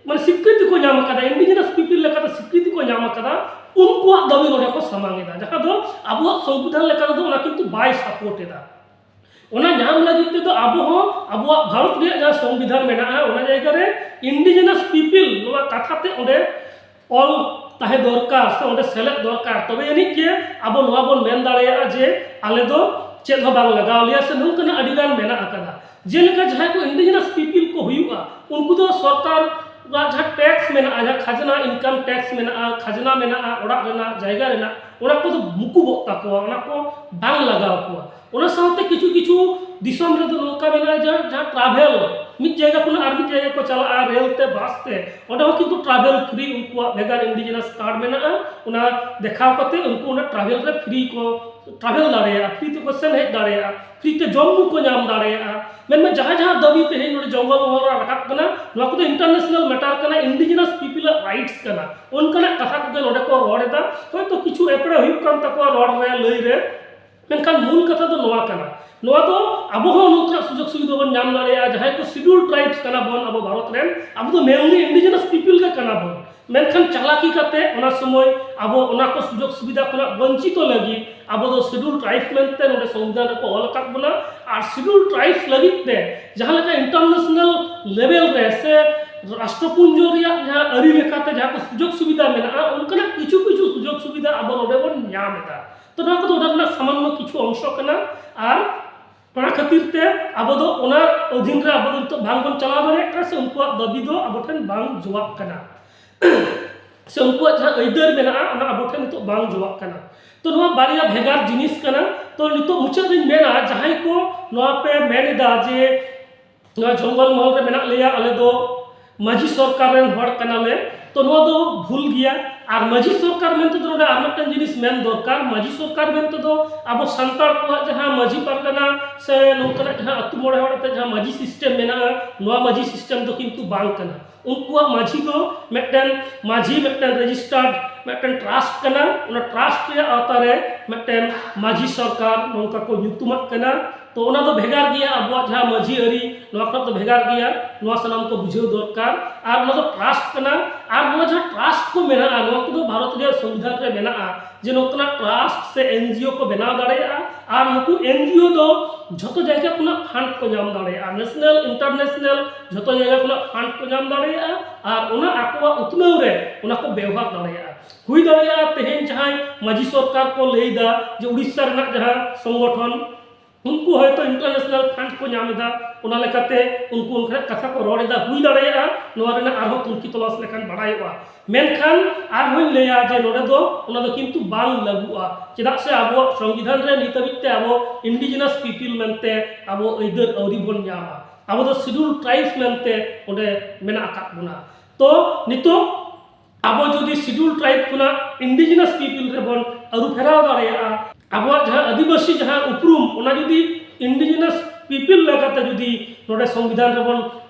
ᱢᱟᱱᱮ ᱥᱤᱠᱨᱤᱛᱤ ᱠᱚ ᱧᱟᱢ ᱟᱠᱟᱫᱟ, ᱤᱱᱰᱤᱡᱤᱱᱟᱥ ᱯᱤᱯᱤᱞ ᱞᱮᱠᱟᱛᱮ ᱥᱤᱠᱨᱤᱛᱤ ᱠᱚ ᱧᱟᱢ ᱟᱠᱟᱫᱟ, ᱩᱱᱠᱩᱣᱟᱜ ᱫᱟᱹᱵᱤ ᱱᱚᱰᱮ ᱠᱚ ᱥᱟᱢᱟᱝ ᱮᱫᱟ, ᱡᱟᱦᱟᱸ ᱫᱚ ᱟᱵᱚᱣᱟᱜ ᱥᱚᱝᱵᱤᱫᱷᱟᱱ ᱞᱮᱠᱟ ᱛᱮᱫᱚ ᱚᱱᱟ ᱠᱤᱱᱛᱩ ᱵᱟᱭ ᱥᱟᱯᱳᱨᱴ ᱮᱫᱟ᱾ ᱚᱱᱟ ᱧᱟᱢ ᱞᱟᱹᱜᱤᱫ ᱛᱮᱫᱚ ᱟᱵᱚ ᱦᱚᱸ ᱟᱵᱚᱣᱟᱜ ᱵᱷᱟᱨᱚᱛ ᱨᱮᱭᱟᱜ ᱡᱟᱦᱟᱸ ᱥᱚᱝᱵᱤᱫᱷᱟᱱ ᱢᱮᱱᱟᱜᱼᱟ, ᱚᱱᱟ ᱡᱟᱭᱜᱟ ᱨᱮ ᱤᱱᱰᱤᱡᱤᱱᱟᱥ ᱯᱤᱯᱤᱞ ᱱᱚᱣᱟ ᱠᱟᱛᱷᱟ ᱛᱮ ᱚᱸᱰᱮ ᱚᱞ ᱛᱟᱦᱮᱸ ᱫᱚᱨᱠᱟᱨ ᱥᱮ ᱚᱸᱰᱮ ᱥᱮᱞᱮᱫ ᱫᱚᱨᱠᱟᱨ᱾ ᱛᱚᱵᱮ ᱟᱹᱱᱤᱡ ᱜᱮ ᱟᱵᱚ ᱱᱚᱣᱟ ᱵᱚᱱ ᱢᱮᱱ ᱫᱟᱲᱮᱭᱟᱜᱼᱟ ᱡᱮ ᱟᱞᱮ ᱫᱚ ᱪᱮᱫ ᱦᱚᱸ ᱵᱟᱝ ᱞᱟᱜᱟᱣ ᱞᱮᱭᱟ ᱥᱮ ᱱᱚᱝᱠᱟᱱᱟᱜ ᱟᱹᱰᱤ ᱜᱟᱱ ᱢᱮᱱᱟᱜ ᱟᱠᱟᱫᱟ᱾ ᱡᱮᱞᱮᱠᱟ ᱡᱟᱦᱟᱸᱭ ᱠᱚ ᱤᱱᱰᱤᱡᱤᱱᱟᱥ ᱯᱤᱯᱤᱞ ᱠᱚ ᱦᱩᱭᱩᱜᱼᱟ, ᱩᱱᱠᱩ ᱫᱚ ᱥᱚᱨᱠᱟᱨ ᱚᱲᱟᱜ ᱡᱟᱦᱟᱸ ᱴᱮᱠᱥ ᱢᱮᱱᱟᱜᱼᱟ, ᱡᱟᱦᱟᱸ ᱠᱷᱟᱡᱽᱱᱟ, ᱤᱱᱠᱟᱢ ᱴᱮᱠᱥ ᱢᱮᱱᱟᱜᱼᱟ, ᱠᱷᱟᱡᱽᱱᱟ ᱢᱮᱱᱟᱜᱼᱟ, ᱚᱲᱟᱜ ᱨᱮᱱᱟᱜ, ᱡᱟᱭᱜᱟ ᱨᱮᱱᱟᱜ, ᱚᱱᱟ ᱠᱚᱫᱚ ᱢᱩᱠᱩᱵᱚᱜ ᱛᱟᱠᱚᱣᱟ, ᱚᱱᱟ ᱠᱚ ᱵᱟᱝ ᱞᱟᱜᱟᱣ ᱠᱚᱣᱟ᱾ ᱚᱱᱟ ᱥᱟᱶᱛᱮ ᱠᱤᱪᱷᱩ ᱠᱤᱪᱷᱩ ᱫᱤᱥᱚᱢ ᱨᱮᱫᱚ ᱱᱚᱝᱠᱟ ᱢᱮᱱᱟᱜᱼᱟ ᱡᱮ ᱡᱟᱦᱟᱸ ᱴᱨᱟᱵᱷᱮᱞ, ᱢᱤᱫ ᱡᱟᱭᱜᱟ ᱠᱷᱚᱱᱟᱜ ᱟᱨ ᱢᱤᱫ ᱡᱟᱭᱜᱟ ᱠᱚ ᱪᱟᱞᱟᱜᱼᱟ ᱨᱮᱞ ᱛᱮ, ᱵᱟᱥ ᱛᱮ, ᱚᱸᱰᱮ ᱦᱚᱸ ᱠᱤᱱᱛᱩ ᱴᱨᱟᱵᱷᱮᱞ ᱯᱷᱨᱤ, ᱩᱱᱠᱩᱣᱟᱜ ᱵᱷᱮᱜᱟᱨ ᱤᱱᱰᱤᱡᱤᱱᱟᱥ ᱠᱟᱨᱰ ᱢᱮᱱᱟᱜᱼᱟ, ᱚᱱᱟ ᱫᱮᱠᱷᱟᱣ ᱠᱟᱛᱮ ᱩᱱᱠᱩ ᱚᱱᱟ ᱴᱨᱟᱵᱷᱮᱞ ᱨᱮ ᱯᱷᱨᱤ ᱠᱚ ᱴᱨᱟᱵᱷᱮᱞ ᱫᱟᱲᱮᱭᱟᱜᱼᱟ, ᱯᱷᱨᱤ ᱛᱮᱠᱚ ᱥᱮᱱ ᱦᱮᱡ ᱫᱟᱲᱮᱭᱟᱜᱼᱟ, ᱯᱷᱨᱤ ᱛᱮ ᱡᱚᱢ ᱧᱩ ᱠᱚ ᱧᱟᱢ ᱫᱟᱲᱮᱭᱟᱜᱼᱟ᱾ ᱢᱮᱱᱢᱮ ᱡᱟᱦᱟᱸ ᱡᱟᱦᱟᱸ ᱫᱟᱹᱵᱤ ᱛᱮᱦᱮᱧ ᱱᱚᱰᱮ ᱡᱚᱝᱜᱚᱞ ᱢᱚᱦᱚᱞ ᱨᱮ ᱨᱟᱠᱟᱵ ᱠᱟᱱᱟ, ᱱᱚᱣᱟ ᱠᱚᱫᱚ ᱤᱱᱴᱟᱨᱱᱮᱥᱱᱟᱞ ᱢᱮᱴᱟᱨ ᱠᱟᱱᱟ, ᱤᱱᱰᱤᱡᱤᱱᱟᱥ ᱯᱤᱯᱤᱞᱟᱜ ᱨᱟᱭᱤᱴᱥ ᱠᱟᱱᱟ, ᱚᱱᱠᱟᱱᱟᱜ ᱠᱟᱛᱷᱟ ᱠᱚᱜᱮ ᱱᱚᱰᱮ ᱠᱚ ᱨᱚᱲ ᱮᱫᱟ᱾ ᱦᱚᱭᱛᱳ ᱠᱤᱪᱷᱩ ᱮᱯᱲᱮ ᱦᱩᱭᱩᱜ ᱠᱟᱱ ᱛᱟᱠᱚᱣᱟ ᱨᱚᱲ ᱨᱮ, ᱞᱟᱹᱭ ᱨᱮ, ᱢᱮᱱᱠᱷᱟᱱ ᱢᱩᱞ ᱠᱟᱛᱷᱟ ᱫᱚ ᱱᱚᱣᱟ ᱠᱟᱱᱟ᱾ ᱱᱚᱣᱟ ᱫᱚ ᱟᱵᱚ ᱦᱚᱸ ᱱᱚᱝᱠᱟᱱᱟᱜ ᱥᱩᱡᱳᱜᱽ ᱥᱩᱵᱤᱫᱷᱟ ᱵᱚᱱ ᱧᱟᱢ ᱫᱟᱲᱮᱭᱟᱜᱼᱟ, ᱡᱟᱦᱟᱸᱭ ᱠᱚ ᱥᱤᱰᱩᱞ ᱴᱨᱟᱭᱤᱵᱥ ᱠᱟᱱᱟ ᱵᱚᱱ ᱟᱵᱚ ᱵᱷᱟᱨᱚᱛ ᱨᱮᱱ, ᱟᱵᱚ ᱫᱚ ᱢᱮᱱᱞᱤ ᱤᱱᱰᱤᱡᱤᱱᱟᱥ ᱯᱤᱯᱤᱞ ᱜᱮ ᱠᱟᱱᱟ ᱵᱚᱱ᱾ ᱢᱮᱱᱠᱷᱟᱱ ᱪᱟᱞᱟᱠᱤ ᱠᱟᱛᱮ ᱚᱱᱟ ᱥᱚᱢᱚᱭ ᱟᱵᱚ ᱚᱱᱟ ᱠᱚ ᱥᱩᱡᱳᱜᱽ ᱥᱩᱵᱤᱫᱷᱟ ᱠᱷᱚᱱᱟᱜ ᱵᱚᱧᱪᱤᱛᱚ ᱞᱟᱹᱜᱤᱫ ᱟᱵᱚ ᱫᱚ ᱥᱤᱰᱩᱞ ᱴᱨᱟᱭᱤᱵᱥ ᱢᱮᱱᱛᱮ ᱱᱚᱰᱮ ᱥᱚᱝᱵᱤᱫᱷᱟᱱ ᱨᱮᱠᱚ ᱚᱞ ᱟᱠᱟᱫ ᱵᱚᱱᱟ᱾ ᱟᱨ ᱥᱤᱰᱩᱞ ᱴᱨᱟᱭᱤᱵᱥ ᱞᱟᱹᱜᱤᱫ ᱛᱮ ᱡᱟᱦᱟᱸ ᱞᱮᱠᱟ ᱤᱱᱴᱟᱨᱱᱮᱥᱱᱟᱞ ᱞᱮᱵᱮᱞ ᱨᱮ ᱥᱮ ᱨᱟᱥᱴᱨᱚᱯᱩᱧᱡᱚ ᱨᱮᱭᱟᱜ ᱡᱟᱦᱟᱸ ᱟᱹᱨᱤ ᱞᱮᱠᱟᱛᱮ ᱡᱟᱦᱟᱸ ᱠᱚ ᱥᱩᱡᱳᱜᱽ ᱥᱩᱵᱤᱫᱷᱟ ᱢᱮᱱᱟᱜᱼᱟ, ᱚᱱᱠᱟᱱᱟᱜ ᱠᱤᱪᱷᱩ ᱠᱤᱪᱷᱩ ᱥᱩᱡᱳᱜᱽ ᱥᱩᱵᱤᱫᱷᱟ ᱟᱵᱚ ᱱᱚᱰᱮ ᱵᱚᱱ ᱧᱟᱢ ᱮᱫᱟ᱾ ᱛᱚ ᱱᱚᱣᱟ ᱠᱚᱫᱚ ᱚᱱᱟ ᱨᱮᱱᱟᱜ ᱥᱟᱢᱟᱱᱱᱚ ᱠᱤᱪᱷᱩ ᱚᱝᱥᱚ ᱠᱟᱱᱟ᱾ ᱟᱨ ᱚᱱᱟ ᱠᱷᱟᱹᱛᱤᱨ ᱛᱮ ᱟᱵᱚ ᱫᱚ ᱚᱱᱟ ᱚᱫᱷᱤᱱ ᱨᱮ ᱟᱵᱚ ᱫᱚ ᱱᱤᱛᱚᱜ ᱵᱟᱝ ᱵᱚᱱ ᱪᱟᱞᱟᱣ ᱫᱟᱲᱮᱭᱟᱜ ᱠᱟᱱᱟ, ᱥᱮ ᱩᱱᱠᱩᱣᱟᱜ ᱫᱟᱹᱵᱤ ᱫᱚ ᱟᱵᱚ ᱴᱷᱮᱱ ᱵᱟᱝ ᱡᱚᱣᱟᱜ ᱠᱟᱱᱟ, ᱥᱮ ᱩᱱᱠᱩᱣᱟᱜ ᱡᱟᱦᱟᱸ ᱟᱹᱭᱫᱟᱹᱨ ᱢᱮᱱᱟᱜᱼᱟ, ᱚᱱᱟ ᱟᱵᱚ ᱴᱷᱮᱱ ᱱᱤᱛᱚᱜ ᱵᱟᱝ ᱡᱚᱣᱟᱜ ᱠᱟᱱᱟ᱾ ᱛᱚ ᱱᱚᱣᱟ ᱵᱟᱨᱭᱟ ᱵᱷᱮᱜᱟᱨ ᱡᱤᱱᱤᱥ ᱠᱟᱱᱟ᱾ ᱛᱚ ᱱᱤᱛᱚᱜ ᱢᱩᱪᱟᱹᱫ ᱨᱤᱧ ᱢᱮᱱᱟ, ᱡᱟᱦᱟᱸᱭ ᱠᱚ ᱱᱚᱣᱟ ᱯᱮ ᱢᱮᱱ ᱮᱫᱟ ᱡᱮ ᱱᱚᱣᱟ ᱡᱚᱝᱜᱚᱞ ᱢᱚᱦᱚᱞ ᱨᱮ ᱢᱮᱱᱟᱜ ᱞᱮᱭᱟ, ᱟᱞᱮ ᱫᱚ ᱢᱟᱹᱡᱷᱤ ᱥᱚᱨᱠᱟᱨ ᱨᱮᱱ ᱦᱚᱲ ᱠᱟᱱᱟᱞᱮ, ᱛᱚ ᱱᱚᱣᱟ ᱫᱚ ᱵᱷᱩᱞ ᱜᱮᱭᱟ᱾ ᱟᱨ ᱢᱟᱹᱡᱷᱤ ᱥᱚᱨᱠᱟᱨ ᱢᱮᱱᱛᱮ ᱫᱚ ᱱᱚᱰᱮ ᱟᱨ ᱢᱤᱫᱴᱟᱝ ᱡᱤᱱᱤᱥ ᱢᱮᱱ ᱫᱚᱨᱠᱟᱨ, ᱢᱟᱹᱡᱷᱤ ᱥᱚᱨᱠᱟᱨ ᱢᱮᱱᱛᱮ ᱫᱚ ᱟᱵᱚ ᱥᱟᱱᱛᱟᱲ ᱠᱚᱣᱟᱜ ᱡᱟᱦᱟᱸ ᱢᱟᱹᱡᱷᱤ ᱯᱟᱨᱜᱟᱱᱟ ᱥᱮ ᱱᱚᱝᱠᱟᱱᱟᱜ ᱡᱟᱦᱟᱸ ᱟᱹᱛᱩ ᱢᱚᱬᱮ ᱦᱚᱲ ᱟᱛᱮ ᱡᱟᱦᱟᱸ ᱢᱟᱹᱡᱷᱤ ᱥᱤᱥᱴᱮᱢ ᱢᱮᱱᱟᱜᱼᱟ, ᱱᱚᱣᱟ ᱢᱟᱹᱡᱷᱤ ᱥᱤᱥᱴᱮᱢ ᱫᱚ ᱠᱤᱱᱛᱩ ᱵᱟᱝ ᱠᱟᱱᱟ᱾ ᱩᱱᱠᱩᱣᱟᱜ ᱢᱟᱹᱡᱷᱤ ᱫᱚ ᱢᱤᱫᱴᱮᱱ ᱢᱟᱹᱡᱷᱤ, ᱢᱤᱫᱴᱮᱱ ᱨᱮᱡᱤᱥᱴᱟᱨᱰ ᱢᱤᱫᱴᱮᱱ ᱴᱨᱟᱥᱴ ᱠᱟᱱᱟ᱾ ᱚᱱᱟ ᱴᱨᱟᱥᱴ ᱨᱮᱭᱟᱜ ᱟᱣᱛᱟ ᱨᱮ ᱢᱤᱫᱴᱮᱱ ᱢᱟᱹᱡᱷᱤ ᱥᱚᱨᱠᱟᱨ ᱱᱚᱝᱠᱟ ᱠᱚ ᱧᱩᱛᱩᱢᱟᱜ ᱠᱟᱱᱟ᱾ ᱛᱚ ᱚᱱᱟ ᱫᱚ ᱵᱷᱮᱜᱟᱨ ᱜᱮᱭᱟ, ᱟᱵᱚᱣᱟᱜ ᱡᱟᱦᱟᱸ ᱢᱟᱹᱡᱷᱤ ᱟᱹᱨᱤ, ᱱᱚᱣᱟ ᱠᱷᱚᱱᱟᱜ ᱫᱚ ᱵᱷᱮᱜᱟᱨ ᱜᱮᱭᱟ᱾ ᱱᱚᱣᱟ ᱥᱟᱱᱟᱢ ᱠᱚ ᱵᱩᱡᱷᱟᱹᱣ ᱫᱚᱨᱠᱟᱨ᱾ ᱟᱨ ᱱᱚᱣᱟ ᱫᱚ ᱴᱨᱟᱥᱴ ᱠᱟᱱᱟ᱾ ᱟᱨ ᱱᱚᱣᱟ ᱡᱟᱦᱟᱸ ᱴᱨᱟᱥᱴ ᱠᱚ ᱢᱮᱱᱟᱜᱼᱟ, ᱱᱚᱣᱟ ᱠᱚᱫᱚ ᱵᱷᱟᱨᱚᱛ ᱨᱮᱭᱟᱜ ᱥᱚᱝᱵᱤᱫᱷᱟᱱ ᱨᱮ ᱢᱮᱱᱟᱜᱼᱟ ᱡᱮ ᱱᱚᱝᱠᱟᱱᱟᱜ ᱴᱨᱟᱥᱴ ᱥᱮ ᱮᱱᱡᱤᱳ ᱠᱚ ᱵᱮᱱᱟᱣ ᱫᱟᱲᱮᱭᱟᱜᱼᱟ᱾ ᱟᱨ ᱱᱩᱠᱩ ᱮᱱᱡᱤᱳ ᱫᱚ ᱡᱷᱚᱛᱚ ᱡᱟᱭᱜᱟ ᱠᱷᱚᱱᱟᱜ ᱯᱷᱟᱱᱰ ᱠᱚ ᱧᱟᱢ ᱫᱟᱲᱮᱭᱟᱜᱼᱟ, ᱱᱮᱥᱱᱟᱞ, ᱤᱱᱴᱟᱨᱱᱮᱥᱱᱟᱞ, ᱡᱷᱚᱛᱚ ᱡᱟᱭᱜᱟ ᱠᱷᱚᱱᱟᱜ ᱯᱷᱟᱱᱰ ᱠᱚ ᱧᱟᱢ ᱫᱟᱲᱮᱭᱟᱜᱼᱟ᱾ ᱟᱨ ᱚᱱᱟ ᱟᱠᱚᱣᱟᱜ ᱩᱛᱱᱟᱹᱣ ᱨᱮ ᱚᱱᱟ ᱠᱚ ᱵᱮᱣᱦᱟᱨ ᱫᱟᱲᱮᱭᱟᱜᱼᱟ᱾ ᱦᱩᱭ ᱫᱟᱲᱮᱭᱟᱜᱼᱟ ᱛᱮᱦᱮᱧ ᱡᱟᱦᱟᱸᱭ ᱢᱟᱹᱡᱷᱤ ᱥᱚᱨᱠᱟᱨ ᱠᱚ ᱞᱟᱹᱭᱫᱟ ᱡᱮ ᱩᱲᱤᱥᱥᱟ ᱨᱮᱱᱟᱜ ᱡᱟᱦᱟᱸ ᱥᱚᱝᱜᱚᱴᱷᱚᱱ ᱩᱱᱠᱩ ᱦᱚᱭᱛᱳ ᱤᱱᱴᱟᱨᱱᱮᱥᱱᱟᱞ ᱯᱷᱟᱱᱰ ᱠᱚ ᱧᱟᱢ ᱮᱫᱟ, ᱚᱱᱟ ᱞᱮᱠᱟᱛᱮ ᱩᱱᱠᱩ ᱚᱱᱠᱟᱱᱟᱜ ᱠᱟᱛᱷᱟ ᱠᱚ ᱨᱚᱲ ᱮᱫᱟ, ᱦᱩᱭ ᱫᱟᱲᱮᱭᱟᱜᱼᱟ ᱱᱚᱣᱟ ᱨᱮᱱᱟᱜ ᱟᱨᱦᱚᱸ ᱛᱩᱱᱠᱷᱤ ᱛᱚᱞᱟᱥ ᱞᱮᱠᱷᱟᱱ ᱵᱟᱲᱟᱭᱚᱜᱼᱟ᱾ ᱢᱮᱱᱠᱷᱟᱱ ᱟᱨᱦᱚᱸᱧ ᱞᱟᱹᱭᱟ ᱡᱮ ᱱᱚᱰᱮ ᱫᱚ ᱚᱱᱟ ᱫᱚ ᱠᱤᱱᱛᱩ ᱵᱟᱝ ᱞᱟᱹᱜᱩᱜᱼᱟ᱾ ᱪᱮᱫᱟᱜ ᱥᱮ ᱟᱵᱚᱣᱟᱜ ᱥᱚᱝᱵᱤᱫᱷᱟᱱ ᱨᱮ ᱱᱤᱛ ᱦᱟᱹᱵᱤᱡ ᱛᱮ ᱟᱵᱚ ᱤᱱᱰᱤᱡᱤᱱᱟᱥ ᱯᱤᱯᱤᱞ ᱢᱮᱱᱛᱮ ᱟᱵᱚ ᱟᱹᱭᱫᱟᱹᱨ ᱟᱹᱣᱨᱤ ᱵᱚᱱ ᱧᱟᱢᱟ᱾ ᱟᱵᱚ ᱫᱚ ᱥᱤᱰᱩᱞ ᱴᱨᱟᱭᱤᱵᱥ ᱢᱮᱱᱛᱮ ᱚᱸᱰᱮ ᱢᱮᱱᱟᱜ ᱟᱠᱟᱫ ᱵᱚᱱᱟ᱾ ᱛᱚ ᱱᱤᱛᱚᱜ ᱟᱵᱚ ᱡᱩᱫᱤ ᱥᱤᱰᱩᱞ ᱴᱨᱟᱭᱤᱵ ᱠᱷᱚᱱᱟᱜ ᱤᱱᱰᱤᱡᱤᱱᱟᱥ ᱯᱤᱯᱤᱞ ᱨᱮᱵᱚᱱ ᱟᱹᱨᱩ ᱯᱷᱮᱨᱟᱣ ᱫᱟᱲᱮᱭᱟᱜᱼᱟ, ᱟᱵᱚᱣᱟᱜ ᱡᱟᱦᱟᱸ ᱟᱹᱫᱤᱵᱟᱹᱥᱤ ᱡᱟᱦᱟᱸ ᱩᱯᱨᱩᱢ, ᱚᱱᱟ ᱡᱩᱫᱤ ᱤᱱᱰᱤᱡᱤᱱᱟᱥ ᱯᱤᱯᱤᱞ ᱞᱮᱠᱟᱛᱮ ᱡᱩᱫᱤ ᱱᱚᱰᱮ ᱥᱚᱝᱵᱤᱫᱷᱟᱱ ᱨᱮᱵᱚᱱ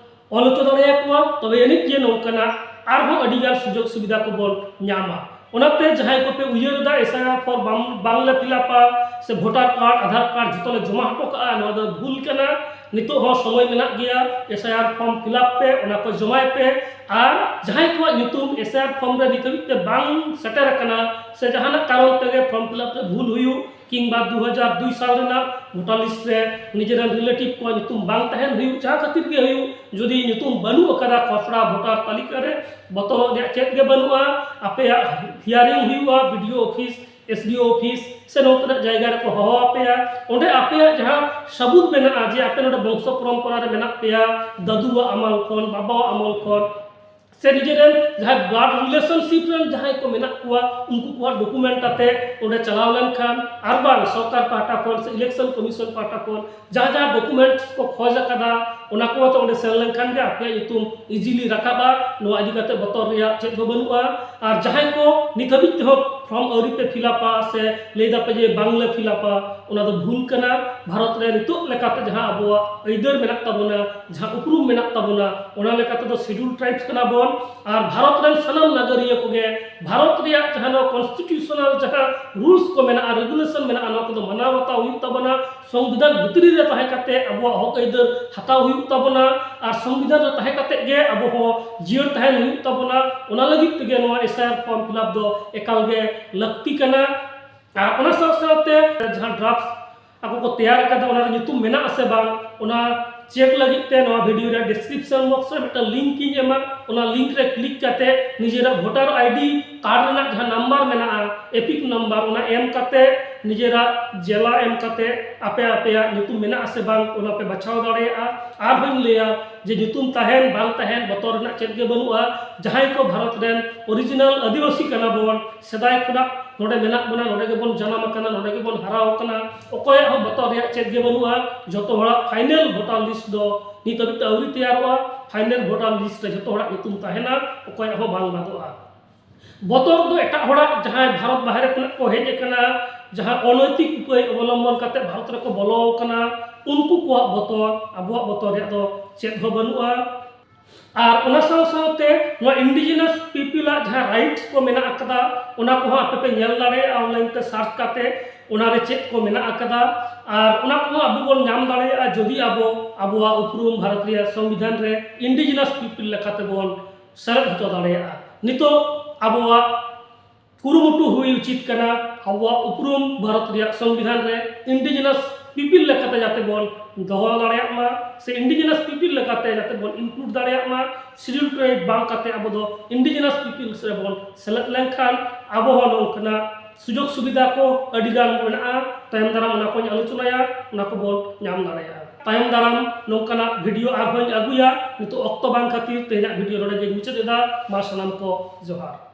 ᱚᱞ ᱦᱚᱪᱚ ᱫᱟᱲᱮᱭᱟᱠᱚᱣᱟ, ᱛᱚᱵᱮ ᱟᱹᱱᱤᱡ ᱜᱮ ᱱᱚᱝᱠᱟᱱᱟᱜ ᱟᱨᱦᱚᱸ ᱟᱹᱰᱤᱜᱟᱱ ᱥᱩᱡᱳᱜᱽ ᱥᱩᱵᱤᱫᱷᱟ ᱠᱚᱵᱚᱱ ᱧᱟᱢᱟ᱾ ᱚᱱᱟᱛᱮ ᱡᱟᱦᱟᱸᱭ ᱠᱚᱯᱮ ᱩᱭᱦᱟᱹᱨ ᱮᱫᱟ ᱮᱥ ᱟᱭ ᱟᱨ ᱯᱷᱚᱨᱢ ᱵᱟᱝ, ᱵᱟᱝᱞᱮ ᱯᱷᱤᱞᱟᱯᱟ ᱥᱮ ᱵᱷᱳᱴᱟᱨ ᱠᱟᱨᱰ, ᱟᱫᱷᱟᱨ ᱠᱟᱨᱰ ᱡᱷᱚᱛᱚ ᱞᱮ ᱡᱚᱢᱟ ᱦᱚᱴᱚ ᱠᱟᱜᱼᱟ, ᱱᱚᱣᱟ ᱫᱚ ᱵᱷᱩᱞ ᱠᱟᱱᱟ᱾ ᱱᱤᱛᱚᱜ ᱦᱚᱸ ᱥᱚᱢᱚᱭ ᱢᱮᱱᱟᱜ ᱜᱮᱭᱟ, S I R form fill up ᱯᱮ, ᱚᱱᱟ ᱠᱚ ᱡᱚᱢᱟᱭ ᱯᱮ᱾ ᱟᱨ ᱡᱟᱦᱟᱸᱭ ᱠᱚᱣᱟᱜ ᱧᱩᱛᱩᱢ ᱮᱥ ᱟᱭ ᱟᱨ ᱯᱷᱚᱨᱢ ᱨᱮ ᱱᱤᱛ ᱦᱟᱹᱵᱤᱡ ᱛᱮ ᱵᱟᱝ ᱥᱮᱴᱮᱨ ᱟᱠᱟᱱᱟ ᱥᱮ ᱡᱟᱦᱟᱱᱟᱜ ᱠᱟᱨᱚᱱ ᱛᱮᱜᱮ ᱯᱷᱚᱨᱢ ᱯᱷᱤᱞᱟᱯ ᱨᱮ ᱵᱷᱩᱞ ᱦᱩᱭᱩᱜ, ᱠᱤᱝᱵᱟ ᱫᱩ ᱦᱟᱡᱟᱨ ᱫᱩᱭ ᱥᱟᱞ ᱨᱮᱱᱟᱜ ᱵᱷᱳᱴᱟᱨ ᱞᱤᱥᱴ ᱨᱮ ᱱᱤᱡᱮᱨᱮᱱ ᱨᱤᱞᱮᱴᱤᱵᱷ ᱠᱚᱣᱟᱜ ᱧᱩᱛᱩᱢ ᱵᱟᱝ ᱛᱟᱦᱮᱱ ᱦᱩᱭᱩᱜ, ᱡᱟᱦᱟᱸ ᱠᱷᱟᱹᱛᱤᱨ ᱜᱮ ᱦᱩᱭᱩᱜ, ᱡᱩᱫᱤ ᱧᱩᱛᱩᱢ ᱵᱟᱹᱱᱩᱜ ᱟᱠᱟᱫᱟ ᱠᱷᱚᱥᱲᱟ ᱵᱷᱳᱴᱟᱨ ᱛᱟᱹᱞᱤᱠᱟ ᱨᱮ, ᱵᱚᱛᱚᱨᱚᱜ ᱨᱮᱭᱟᱜ ᱪᱮᱫ ᱜᱮ ᱵᱟᱹᱱᱩᱜᱼᱟ᱾ ᱟᱯᱮᱭᱟᱜ ᱦᱤᱭᱟᱨᱤᱝ ᱦᱩᱭᱩᱜᱼᱟ B D O office, S D O office ᱥᱮ ᱱᱚᱝᱠᱟᱱᱟᱜ ᱡᱟᱭᱜᱟ ᱨᱮᱠᱚ ᱦᱚᱦᱚ ᱟᱯᱮᱭᱟ᱾ ᱚᱸᱰᱮ ᱟᱯᱮᱭᱟᱜ ᱡᱟᱦᱟᱸ ᱥᱟᱹᱵᱩᱫ ᱢᱮᱱᱟᱜᱼᱟ ᱡᱮ ᱟᱯᱮ ᱱᱚᱰᱮ ᱵᱚᱝᱥᱚ ᱯᱚᱨᱚᱢᱯᱚᱨᱟ ᱨᱮ ᱢᱮᱱᱟᱜ ᱯᱮᱭᱟ, ᱫᱟᱫᱩᱣᱟᱜ ᱟᱢᱚᱞ ᱠᱷᱚᱱ, ᱵᱟᱵᱟᱣᱟᱜ ᱟᱢᱚᱞ ᱠᱷᱚᱱ, ᱥᱮ ᱱᱤᱡᱮᱨᱮᱱ ᱡᱟᱦᱟᱸᱭ ᱵᱞᱟᱰ ᱨᱤᱞᱮᱥᱚᱱᱥᱤᱯ ᱨᱮᱱ ᱡᱟᱦᱟᱸᱭ ᱠᱚ ᱢᱮᱱᱟᱜ ᱠᱚᱣᱟ, ᱩᱱᱠᱩ ᱠᱚᱣᱟᱜ ᱰᱚᱠᱩᱢᱮᱱᱴ ᱟᱛᱮ ᱚᱸᱰᱮ ᱪᱟᱞᱟᱣ ᱞᱮᱱᱠᱷᱟᱱ, ᱟᱨ ᱵᱟᱝ ᱥᱚᱨᱠᱟᱨ ᱯᱟᱦᱴᱟ ᱠᱷᱚᱱ ᱥᱮ ᱤᱞᱮᱠᱥᱚᱱ ᱠᱚᱢᱤᱥᱚᱱ ᱯᱟᱦᱴᱟ ᱠᱷᱚᱱ ᱡᱟᱦᱟᱸ ᱡᱟᱦᱟᱸ ᱰᱚᱠᱩᱢᱮᱱᱴᱥ ᱠᱚ ᱠᱷᱚᱡᱽ ᱟᱠᱟᱫᱟ, ᱚᱱᱟ ᱠᱚ ᱟᱛᱮ ᱚᱸᱰᱮ ᱥᱮᱱ ᱞᱮᱱᱠᱷᱟᱱ ᱜᱮ ᱟᱯᱮᱭᱟᱜ ᱧᱩᱛᱩᱢ ᱤᱡᱤᱞᱤ ᱨᱟᱠᱟᱵᱼᱟ᱾ ᱱᱚᱣᱟ ᱤᱫᱤ ᱠᱟᱛᱮ ᱵᱚᱛᱚᱨ ᱨᱮᱭᱟᱜ ᱪᱮᱫ ᱦᱚᱸ ᱵᱟᱹᱱᱩᱜᱼᱟ᱾ ᱟᱨ ᱡᱟᱦᱟᱸᱭ ᱠᱚ ᱱᱤᱛ ᱦᱟᱹᱵᱤᱡ ᱛᱮᱦᱚᱸ ᱯᱷᱨᱚᱢ ᱟᱹᱣᱨᱤ ᱯᱮ ᱯᱷᱤᱞᱟᱯᱟ ᱥᱮ ᱞᱟᱹᱭ ᱫᱟᱯᱮ ᱡᱮ ᱵᱟᱝᱞᱮ ᱯᱷᱤᱞᱟᱯᱟ, ᱚᱱᱟ ᱫᱚ ᱵᱷᱩᱞ ᱠᱟᱱᱟ᱾ ᱵᱷᱟᱨᱚᱛ ᱨᱮ ᱱᱤᱛᱚᱜ ᱞᱮᱠᱟᱛᱮ ᱡᱟᱦᱟᱸ ᱟᱵᱚᱣᱟᱜ ᱟᱹᱭᱫᱟᱹᱨ ᱢᱮᱱᱟᱜ ᱛᱟᱵᱚᱱᱟ, ᱡᱟᱦᱟᱸ ᱩᱯᱨᱩᱢ ᱢᱮᱱᱟᱜ ᱛᱟᱵᱚᱱᱟ, ᱚᱱᱟ ᱞᱮᱠᱟ ᱛᱮᱫᱚ ᱥᱤᱰᱩᱞ ᱴᱨᱟᱭᱤᱵᱥ ᱠᱟᱱᱟ ᱵᱚᱱ᱾ ᱟᱨ ᱵᱷᱟᱨᱚᱛ ᱨᱮᱱ ᱥᱟᱱᱟᱢ ᱱᱟᱜᱟᱨᱤᱭᱟᱹ ᱠᱚᱜᱮ ᱵᱷᱟᱨᱚᱛ ᱨᱮᱭᱟᱜ ᱡᱟᱦᱟᱸ ᱱᱚᱣᱟ ᱠᱚᱱᱥᱴᱤᱴᱤᱭᱩᱥᱚᱱᱟᱞ ᱡᱟᱦᱟᱸ ᱨᱩᱞᱥ ᱠᱚ ᱢᱮᱱᱟᱜᱼᱟ, ᱨᱮᱜᱩᱞᱮᱥᱚᱱ ᱢᱮᱱᱟᱜᱼᱟ, ᱱᱚᱣᱟ ᱠᱚᱫᱚ ᱢᱟᱱᱟᱣ ᱵᱟᱛᱟᱣ ᱦᱩᱭᱩᱜ ᱛᱟᱵᱚᱱᱟ᱾ ᱥᱚᱝᱵᱤᱫᱷᱟᱱ ᱵᱷᱤᱛᱨᱤ ᱨᱮ ᱛᱟᱦᱮᱸ ᱠᱟᱛᱮ ᱟᱵᱚᱣᱟᱜ ᱦᱚᱠ ᱟᱹᱭᱫᱟᱹᱨ ᱦᱟᱛᱟᱣ ᱦᱩᱭᱩᱜ ᱛᱟᱵᱚᱱᱟ᱾ ᱟᱨ ᱥᱚᱝᱵᱤᱫᱷᱟᱱ ᱨᱮ ᱛᱟᱦᱮᱸ ᱠᱟᱛᱮ ᱜᱮ ᱟᱵᱚ ᱦᱚᱸ ᱡᱤᱭᱟᱹᱲ ᱛᱟᱦᱮᱱ ᱦᱩᱭᱩᱜ ᱛᱟᱵᱚᱱᱟ᱾ ᱚᱱᱟ ᱞᱟᱹᱜᱤᱫ ᱛᱮᱜᱮ ᱱᱚᱣᱟ S I R form fill up ᱫᱚ ᱮᱠᱟᱞ ᱜᱮ ᱞᱟᱹᱠᱛᱤ ᱠᱟᱱᱟ᱾ ᱟᱨ ᱚᱱᱟ ᱥᱟᱶ ᱥᱟᱶᱛᱮ ᱡᱟᱦᱟᱸ ᱰᱨᱟᱯᱷᱴ ᱟᱠᱚ ᱠᱚ ᱛᱮᱭᱟᱨ ᱟᱠᱟᱫᱟ, ᱚᱱᱟ ᱨᱮ ᱧᱩᱛᱩᱢ ᱢᱮᱱᱟᱜ ᱟᱥᱮ ᱵᱟᱝ, ᱚᱱᱟ ᱪᱮᱠ ᱞᱟᱹᱜᱤᱫ ᱛᱮ ᱱᱚᱣᱟ ᱵᱷᱤᱰᱤᱭᱳ ᱨᱮᱭᱟᱜ ᱰᱤᱥᱠᱨᱤᱯᱥᱚᱱ ᱵᱚᱠᱥ ᱨᱮ ᱢᱤᱫᱴᱟᱝ ᱞᱤᱝᱠ ᱤᱧ ᱮᱢᱟ᱾ ᱚᱱᱟ ᱞᱤᱝᱠ ᱨᱮ ᱠᱞᱤᱠ ᱠᱟᱛᱮ ᱱᱤᱡᱮᱨᱟᱜ ᱵᱷᱳᱴᱟᱨ ᱟᱭᱰᱤ ᱠᱟᱨᱰ ᱨᱮᱱᱟᱜ ᱡᱟᱦᱟᱸ ᱱᱟᱢᱵᱟᱨ ᱢᱮᱱᱟᱜᱼᱟ, ᱮᱯᱤᱠ ᱱᱟᱢᱵᱟᱨ, ᱚᱱᱟ ᱮᱢ ᱠᱟᱛᱮ ᱱᱤᱡᱮᱨᱟᱜ ᱡᱮᱞᱟ ᱮᱢ ᱠᱟᱛᱮ ᱟᱯᱮ ᱟᱯᱮᱭᱟᱜ ᱧᱩᱛᱩᱢ ᱢᱮᱱᱟᱜ ᱟᱥᱮ ᱵᱟᱝ, ᱚᱱᱟ ᱯᱮ ᱵᱟᱪᱷᱟᱣ ᱫᱟᱲᱮᱭᱟᱜᱼᱟ᱾ ᱟᱨᱦᱚᱸᱧ ᱞᱟᱹᱭᱟ ᱡᱮ ᱧᱩᱛᱩᱢ ᱛᱟᱦᱮᱱ ᱵᱟᱝ ᱛᱟᱦᱮᱱ ᱵᱚᱛᱚᱨ ᱨᱮᱱᱟᱜ ᱪᱮᱫ ᱜᱮ ᱵᱟᱹᱱᱩᱜᱼᱟ᱾ ᱡᱟᱦᱟᱸᱭ ᱠᱚ ᱵᱷᱟᱨᱚᱛ ᱨᱮᱱ original ᱟᱹᱫᱤᱵᱟᱹᱥᱤ ᱠᱟᱱᱟ ᱵᱚᱱ, ᱥᱮᱫᱟᱭ ᱠᱷᱚᱱᱟᱜ ᱱᱚᱰᱮ ᱢᱮᱱᱟᱜ ᱵᱚᱱᱟ, ᱱᱚᱰᱮ ᱜᱮᱵᱚᱱ ᱡᱟᱱᱟᱢ ᱟᱠᱟᱱᱟ, ᱱᱚᱰᱮ ᱜᱮᱵᱚᱱ ᱦᱟᱨᱟ ᱟᱠᱟᱱᱟ, ᱚᱠᱚᱭᱟᱜ ᱦᱚᱸ ᱵᱚᱛᱚᱨ ᱨᱮᱭᱟᱜ ᱪᱮᱫ ᱜᱮ ᱵᱟᱹᱱᱩᱜᱼᱟ᱾ ᱡᱚᱛᱚ ᱦᱚᱲᱟᱜ final voter list ᱫᱚ ᱱᱤᱛ ᱦᱟᱹᱵᱤᱡ ᱛᱮ ᱟᱹᱣᱨᱤ ᱛᱮᱭᱟᱨᱚᱜᱼᱟ᱾ Final voter list ᱨᱮ ᱡᱚᱛᱚ ᱦᱚᱲᱟᱜ ᱧᱩᱛᱩᱢ ᱛᱟᱦᱮᱱᱟ, ᱚᱠᱚᱭᱟᱜ ᱦᱚᱸ ᱵᱟᱝ ᱵᱟᱫᱚᱜᱼᱟ᱾ ᱵᱚᱛᱚᱨ ᱫᱚ ᱮᱴᱟᱜ ᱦᱚᱲᱟᱜ, ᱡᱟᱦᱟᱸᱭ ᱵᱷᱟᱨᱚᱛ ᱵᱟᱦᱨᱮ ᱠᱷᱚᱱᱟᱜ ᱠᱚ ᱦᱮᱡ ᱟᱠᱟᱱᱟ, ᱡᱟᱦᱟᱸ ᱚᱱᱳᱭᱛᱤᱠ ᱩᱯᱟᱹᱭ ᱚᱵᱚᱞᱚᱢᱵᱚᱱ ᱠᱟᱛᱮ ᱵᱷᱟᱨᱚᱛ ᱨᱮᱠᱚ ᱵᱚᱞᱚ ᱟᱠᱟᱱᱟ, ᱩᱱᱠᱩ ᱠᱚᱣᱟᱜ ᱵᱚᱛᱚᱨ, ᱟᱵᱚᱣᱟᱜ ᱵᱚᱛᱚᱨ ᱨᱮᱭᱟᱜ ᱫᱚ ᱪᱮᱫ ᱦᱚᱸ ᱵᱟᱹᱱᱩᱜᱼᱟ᱾ ᱟᱨ ᱚᱱᱟ ᱥᱟᱶ ᱥᱟᱶᱛᱮ ᱱᱚᱣᱟ indigenous people ᱟᱜ ᱡᱟᱦᱟᱸ rights ᱠᱚ ᱢᱮᱱᱟᱜ ᱟᱠᱟᱫᱟ, ᱚᱱᱟ ᱠᱚᱦᱚᱸ ᱟᱯᱮ ᱯᱮ ᱧᱮᱞ ᱫᱟᱲᱮᱭᱟᱜᱼᱟ online ᱛᱮ search ᱠᱟᱛᱮ, ᱚᱱᱟ ᱨᱮ ᱪᱮᱫ ᱠᱚ ᱢᱮᱱᱟᱜ ᱟᱠᱟᱫᱟ᱾ ᱟᱨ ᱚᱱᱟ ᱠᱚᱦᱚᱸ ᱟᱵᱚ ᱵᱚᱱ ᱧᱟᱢ ᱫᱟᱲᱮᱭᱟᱜᱼᱟ ᱡᱩᱫᱤ ᱟᱵᱚ ᱟᱵᱚᱣᱟᱜ ᱩᱯᱨᱩᱢ ᱵᱷᱟᱨᱚᱛ ᱨᱮᱭᱟᱜ ᱥᱚᱝᱵᱤᱫᱷᱟᱱ ᱨᱮ indigenous people ᱞᱮᱠᱟᱛᱮ ᱵᱚᱱ ᱥᱮᱞᱮᱫ ᱦᱚᱪᱚ ᱫᱟᱲᱮᱭᱟᱜᱼᱟ᱾ ᱱᱤᱛᱚᱜ ᱟᱵᱚᱣᱟᱜ ᱠᱩᱨᱩᱢᱩᱴᱩ ᱦᱩᱭ ᱩᱪᱤᱛ ᱠᱟᱱᱟ ᱟᱵᱚᱣᱟᱜ ᱩᱯᱨᱩᱢ ᱵᱷᱟᱨᱚᱛ ᱨᱮᱭᱟᱜ ᱥᱚᱝᱵᱤᱫᱷᱟᱱ ᱨᱮ indigenous people ᱞᱮᱠᱟᱛᱮ ᱡᱟᱛᱮ ᱵᱚᱱ ᱫᱚᱦᱚ ᱫᱟᱲᱮᱭᱟᱜ ᱢᱟ, ᱥᱮ indigenous people ᱞᱮᱠᱟᱛᱮ ᱡᱟᱛᱮ ᱵᱚᱱ include ᱫᱟᱲᱮᱭᱟᱜ ᱢᱟ᱾ Scheduled tribe ᱵᱟᱝ ᱠᱟᱛᱮ ᱟᱵᱚ ᱫᱚ indigenous peoples ᱨᱮᱵᱚᱱ ᱥᱮᱞᱮᱫ ᱞᱮᱱᱠᱷᱟᱱ ᱟᱵᱚ ᱦᱚᱸ ᱱᱚᱝᱠᱟᱱᱟᱜ ᱥᱩᱡᱳᱜᱽ ᱥᱩᱵᱤᱫᱷᱟ ᱠᱚ ᱟᱹᱰᱤ ᱜᱟᱱ ᱢᱮᱱᱟᱜᱼᱟ᱾ ᱛᱟᱭᱚᱢ ᱫᱟᱨᱟᱢ ᱚᱱᱟ ᱠᱚᱧ ᱟᱞᱳᱪᱚᱱᱟᱭᱟ, ᱚᱱᱟ ᱠᱚᱵᱚᱱ ᱧᱟᱢ ᱫᱟᱲᱮᱭᱟᱜᱼᱟ᱾ ᱛᱟᱭᱚᱢ ᱫᱟᱨᱟᱢ ᱱᱚᱝᱠᱟᱱᱟᱜ video ᱟᱨᱦᱚᱸᱧ ᱟᱹᱜᱩᱭᱟ᱾ ᱱᱤᱛᱚᱜ ᱚᱠᱛᱚ ᱵᱟᱝ ᱠᱷᱟᱹᱛᱤᱨ ᱛᱮᱦᱮᱧᱟᱜ video ᱱᱚᱰᱮ ᱜᱮᱧ ᱢᱩᱪᱟᱹᱫ ᱮᱫᱟ᱾ ᱢᱟ ᱥᱟᱱᱟᱢ ᱠᱚ ᱡᱚᱦᱟᱨ᱾